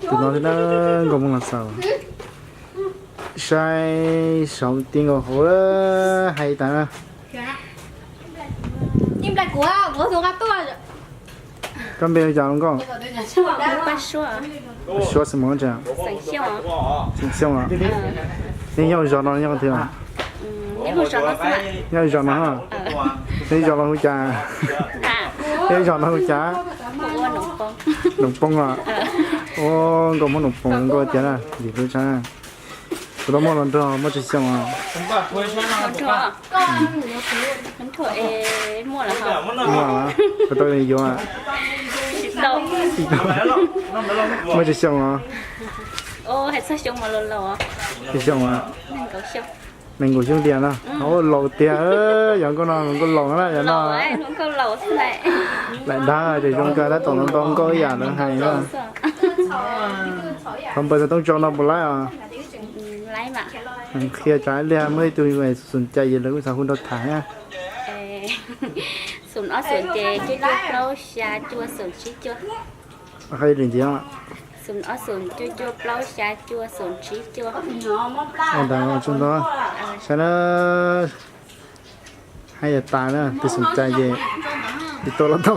Tus no thiab na, Nkauj Hmoob Los Xaus. Saib saum ti nkaus hauv hais tas na. Koj npe hu cas los Nkauj? Suab xeem Hmoob tsev? Xeem Xyooj os. Nej nyob zos no nyob qhov twg? Nyob zos no. Nej zos no hu cas? Nej zos no hu cas? Noom Poob os. Ua Nkauj Hmoob Noom Poob Nkauj tiag na, vim hlub tshaj. Kuv tau muaj los nrog muaj tsawg xyoo os? Muaj, kuv tau yuav. Muaj tsawg xyoo os? Tsawg xyoo os? Nees nkaum xyoo tiag no. Laus tiag, yog nkauj no nkauj laus na yog no. Lam dag ces zoo kawg tab tom ntau nkauj ib yam lawv hais na. Qhov npawb xov tooj tso no puas laib os? Qhia tsam ib pliag muaj ib tug xum cai ces lawv kuj xav hu nrog tham na. Hais li ntxiv. Ntawd tsuas ntau, saib na, hais tas na, tus xum cai ces tus tau los tau.